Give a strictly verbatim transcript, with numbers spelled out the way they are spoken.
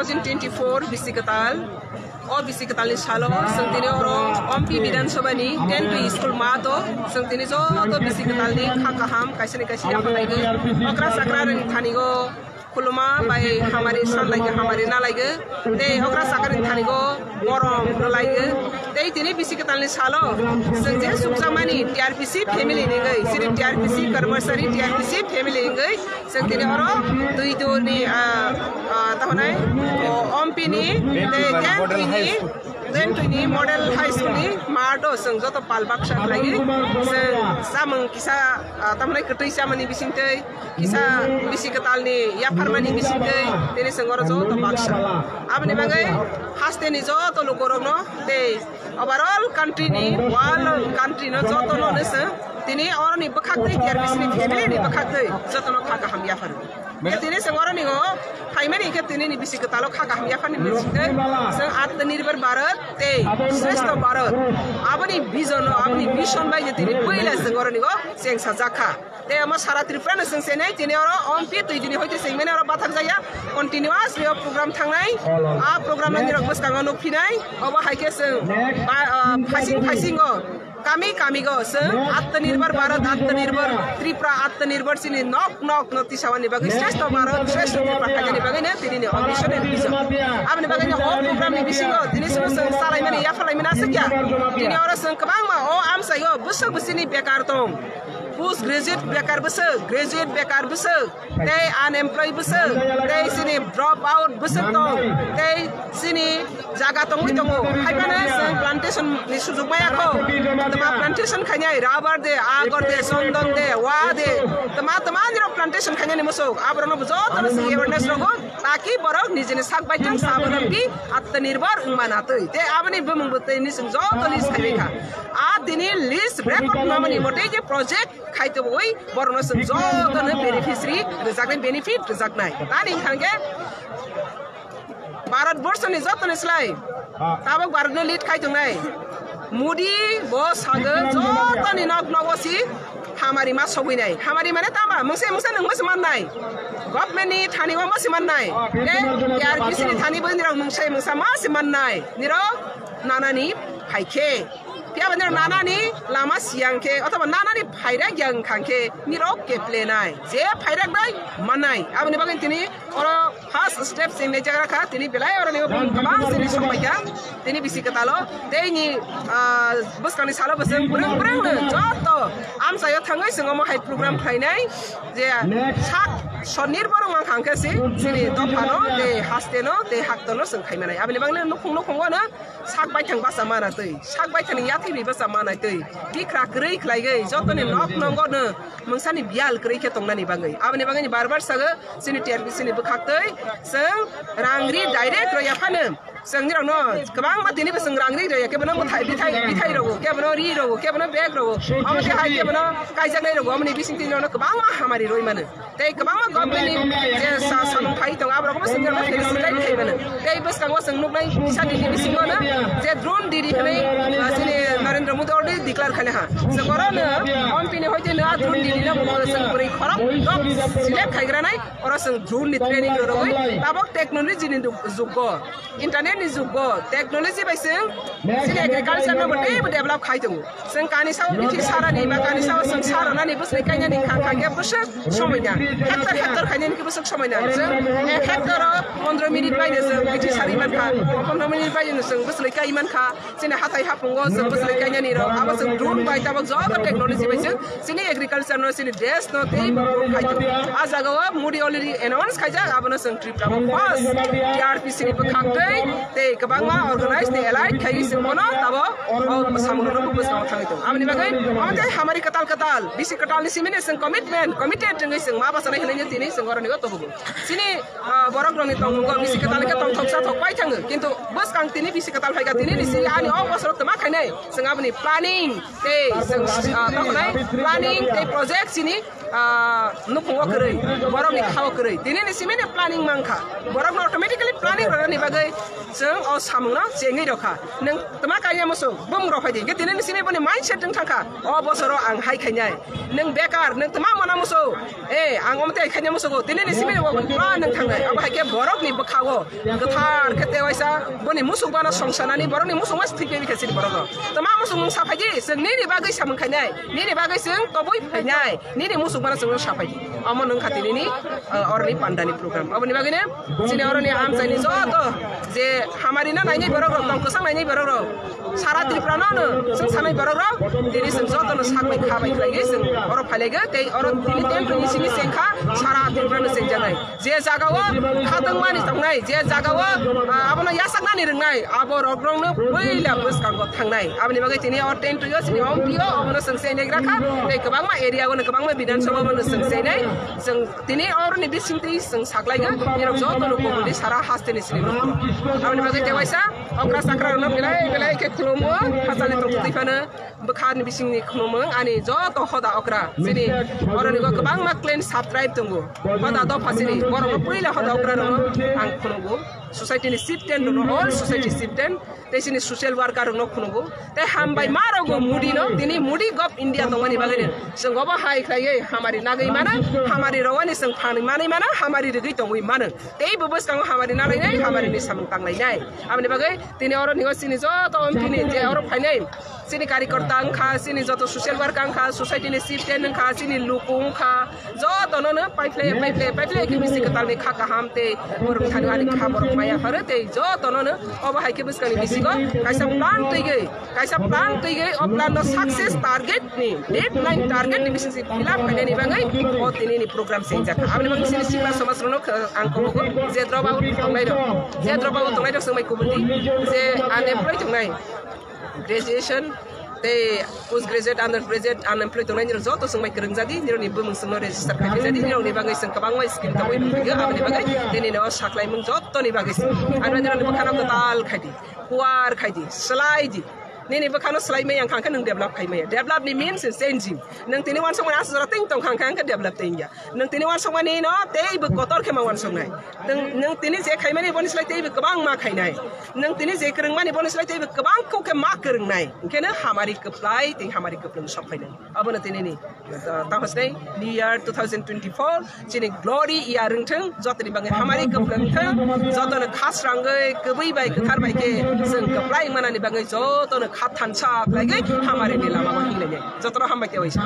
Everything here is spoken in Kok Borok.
Twenty-four bisi kwtal, o bisi kwtalni salo chwng tini oro Ompi Bidhan Sabhani ten twi school mato chwng tini joto bisi kwtalni kha kaham kaisani kaisa yaphar laigwi okra chakra rwni thanigo khuluma bai hamari san laigwi hamari na laigwi tei okra chakra rwni thanigo borom rw laigwi tei tini bisi kwtalni salo chwng je sukjakmani T R P C family ni wngwi chini T R P C Karmasari T R P C family wngwi Chwng tini oro twi tuni, ah, ah, tahonai, o, Ompi ni, tei ten twi ni, ten twi ni Model High School ni mato chwng joto pal baksa khlaiwi chwng chamung kisa, ah, tahonai kwtwi chamani bisingtwi, kisa bisi kwtal ni yapharmani bisingtwi, tini chwng oro joto baksa. Aboni bagwi haste ni joto lukurokno tei overall country ni, world country no joto no se tini oro ni bwkhak twi T R P C ni family ni bwkhak twi joto no kha kaham yaphar. Ke tini se oro ni o phaimani ke tini ni bisi kwtalo kha kaham yaphar ni bisi tei se Atmanirbhar Bharat tei Shreshtha Bharat aboni vision no, aboni vision bai je tini puila se oro ni o cheng sajak kha. Tei omo sara Tripura no chwng chenai, tini oro Ompi twi dini hoite chwng mene oro bathak jaya, continuously o program thangnai, a program no nirok bwskango nukphinai, obo hai khe chwng ba, ah, phasing phasingo, kami kami go chwng Atmanirbhar Bharat, Atmanirbhar Tripura, Atmanirbhar chini nok nok no tisawani bagwi Shreshtha Bharat, Shreshtha Tripura khainani bagwi no tini ni o mission ni vision. Aboni bagwi no o program ni bisingo tini chwng chalaimani, yapharlaimani aswk ya. Tini oro chwng kwbangma o amchaio bwswk bwswkni bekar tong. Post graduate bekar bwswk, graduate bekar bwswk, tei unemployed bwswk, tei chini drop out bwswk tong, tei chini jaga tongwi tongo. Haibano chwng plantation ni sujuk maya kho. Tama plantation khainai, rubber de, agor de, chondon de, wa de, tama tama nirok plantation khainani musuk. Aborokno bo jotono chwng awareness rogo, taki borok nijini sak bai tong sabo rok pi Atmanirbhar wngmana twi. Tei aboni bumung bo tei ni chwng joto list khaibai kha. A tini list record namani mote je project khai tubui borokno chwng jotono beneficiary rwjaknai, benefit rwjaknai. Ani wngkha hwnkhe Bharat Borso ni joto ni slai tabok Bharat no lead khai tongnai Modi bo sago joto ni nok nogo si hamari ma sogwi nai. Hamari mane tama mungsa mungsa nung ma se man nai. Government ni thani o ma se man nai. Tei T R P C ni thani bo nirok mungsa mungsa ma se man nai. Nirok nanani phai khe. Phiya ba nirok nanani lama siyang khe, othoba nanani phaira yang khang khe, nirok keplenai. Je phairak nai, manai. Aboni bagwi tini oro first step sing nai jagra kha, tini belai oro ni bumung kwbang sini songbai kha. Tini bisi kwtalo, tei ni, ah, bwskangni salo bwswng bwrwng bwrwng no joto amchaio thangwi chwng omo hai program khlainai. Je sak sonirbor wng khang khe si, sini dophano, tei hasteno, tei haktono chwng khaimanai. Aboni bagwi nukhung nukhungo no, sak baithang basa mana twi, sak baithang ni yathwi bai basa mana twi, bikra kwrwi khlaiwi, jotoni nok nongo no mungsani biyal kwrwi khe tongnani bagwi. Aboni bagwi ni bar bar sago, chini T R P C ni bwkhak twi, chwng rang ri direct rw ya phano, chwng nirok no kwbangma tini bo chwng rang ri rw ya khe bono mwthai bithai, bithai rogo, khe bono ri rogo, khe bono bag rogo, omo khe hai khe bono kaijaknai rogo, omoni bising tini no kwbangma hamari rwi mano. Tei kwbangma government ni je sa-, samung phai tongo, aborok bo swngjak ma felicitate khai mano. Tei bwskango chwng nuknai kisa nini bisingo no je drone didi hinwi, ah, chini Narendra Modi already declare khaina ha. Chwng oro no Ompi ni hoite no drone didi no bo chwng bwrwi khorok nok select khaigra nai, oro chwng drone ni training rw rwgwi tabok technology ni dug-, jugo. Internet ni jugo, technology bai chwng chini agriculture no bo teibo develop khai tongo. Chwng kani sao bithi sarani ba kani sao chwng saranani bwswk kainani kha kha khe bwswk somoi na. Hector hector khainani khe bwswk somoi na. Chwng ek hector o pondro minute bai no chwng bithi sari man kha. Pondro minute bai no chwng bwswk kai man kha. Chini hathai hapungo chwng bwswk kainani rok. Abo chwng drone bai tabok joto technology bai chwng Chini agriculture no, chini dress no tei khai tongo. A jaga o Modi already announce khaijak, abono chwng Tripura o first T R P C ni bwkhak tei, tei kwbangma organize tei allied khai se mono tabo o samung no bwskango thangwi tongo. Aboni bagwi omo tei hamari kwtal kwtal, bisi kwtal ni simi ni chwng commitment, committed wngwi chwng ma bachana hinwi tini chwng oro ni o tobugo. Chini, ah, borok rok ni tongmungo bisi kwtal khe tongthok sathok pai thango, kintu bwskang tini bisi kwtal phaikha, tini ni simi ani o bosoro twma khainai chwng aboni planning. Tei chwng, ah, tamo nai planning tei project chini, ah, nukhungo kwrwi, borokni khao kwrwi. Tini ni simi ni planning mankha. Borokno automatically planning rwnani bagwi Chwng o samungno chengwi rokha. Nwng tma kanya musuk, bumung rok phaidi. Hwnkhe tini ni simi boni mindset wng thangkha. O bosoro ang hai khainai. Nwng bekar, nwng tma mana musuk. Eh, ang omte khainai musugo. Tini ni simi bo pura nwng thangnai. Abo hai khe borok ni bwkha o. Kwthar khe tewaisa boni musuk bana songsanani borok ni musuk mas thik khe sini borok rok. Tma musuk nwng sa phaidi, chwng nini bagwi samung khainai. Nini bagwi chwng tobwi phainai. Nini musuk bana chwng sa phaidi. Omo nwng kha tini ni, eh, oroni pandani program. Aboni bagwi ne chini oroni amchaini joto je hamari na nainai borok rok, tong kwchang nainai borok rok. Sara Tripura no no, chwng sanai borok rok, tini chwng joto no sak bai kha bai khlai chwng oro phai lai tei oro tini ten twenty simi cheng kha, sara Tripura no cheng janai. Je jaga o khatungmani tongnai, je jaga o, ah, abono yasaknani rwngnai, abo rok rok no puila bwskango thangnai. Aboni bagwi tini o ten twenty o chini ompi o, obono chwng cheng nai gra kha, tei kwbangma area o no, kwbangma Bidhan Sabha o no chwng cheng nai, chwng Tini oroni bisingtwi chwng saklaikha, nirok jotono kubuni sara hasteni sini rok. Aboni bagwi tewaisa okra chakra rokno belai belai khe khulumo, hachani tongtwi phano bwkhani bisingni khulumung ani joto hoda okra. Chini oroni go kwbangma clan subtribe tongo. Hoda dopha chini borokno puila hoda okra rokno ang khulumgo. Society ni chieftain rokno, all society chieftain. Tei chini social worker rokno khunungo. Tei hambai ma rogo Modi no, tini Modi gov India tongmani bagwi no. Chwng obo hai khlaiwi hamari nagwi mano, hamari rowani chwng phanwi manwi mano, hamari rwgwi tongwi mano. Tei bo bwskango hamari nalainai, hamari ni samung tanglainai. Aboni bagwi tini oro nigo chini joto M P ni je oro phainai. Chini karikorta wngkha, chini joto social worker wngkha, society ni chieftain wngkha, chini luku wngkha, jotono no paiphlai, paiphlai, paiphlai khe bisi kwtal ni kha kaham tei borok thani ani kha borok maya pharo tei jotono no obo hai khe bwskang ni bisingo kaisa plan twigwi, kaisa plan twigwi o plan no success target ni, deadline target ni bising se fill up khainani bagwi o tini ni program se wngjak. Aboni bagwi chini sikla somaj rok no ang kobogo je drop out tongnai rok, je drop out tongnai rok chwng bai kubun di, je unemployed tongnai. Graduation tei post graduate, under graduate, unemployed tongnai nirok joto chwng bai kwrwng jadi, nirok ni bumung chwng no register khai jadi, nirok ni bagwi chwng kwbangma scheme tongwi nukphio, aboni bagwi tini no saklaimung joto ni bagwi chwng. Ano nirok ni bwkhano kwtal khai di, kuar khai di, slai di. Nini bwkhano slai maya wngkha khe nwng develop khai maya. Develop ni means is changing. Nwng tini wansukmani aswk jora tei tongkha khe develop tei wngya. Nwng tini wansukmani no tei bo kotor khe ma wansuknai. Nwng, nwng tini je khaimani boni slai tei bo kwbangma khainai. Nwng tini je kwrwngmani boni slai tei bo kwbang khe ma kwrwngnai. Hwnkhe no hamari kwplai tei hamari kwplwng sok phainai. Abono tini ni, uh, tamo sini ni year two thousand twenty-four chini glory year wngthwng, jotoni bagwi hamari kwplwng wngthwng, jotono khasrangwi kwbwi bai kwthar bai khe chwng kwplai manani bagwi jotono kha thansa khlaigwi hamari ni lama o hinglaiwi jotono hambai khe waisa.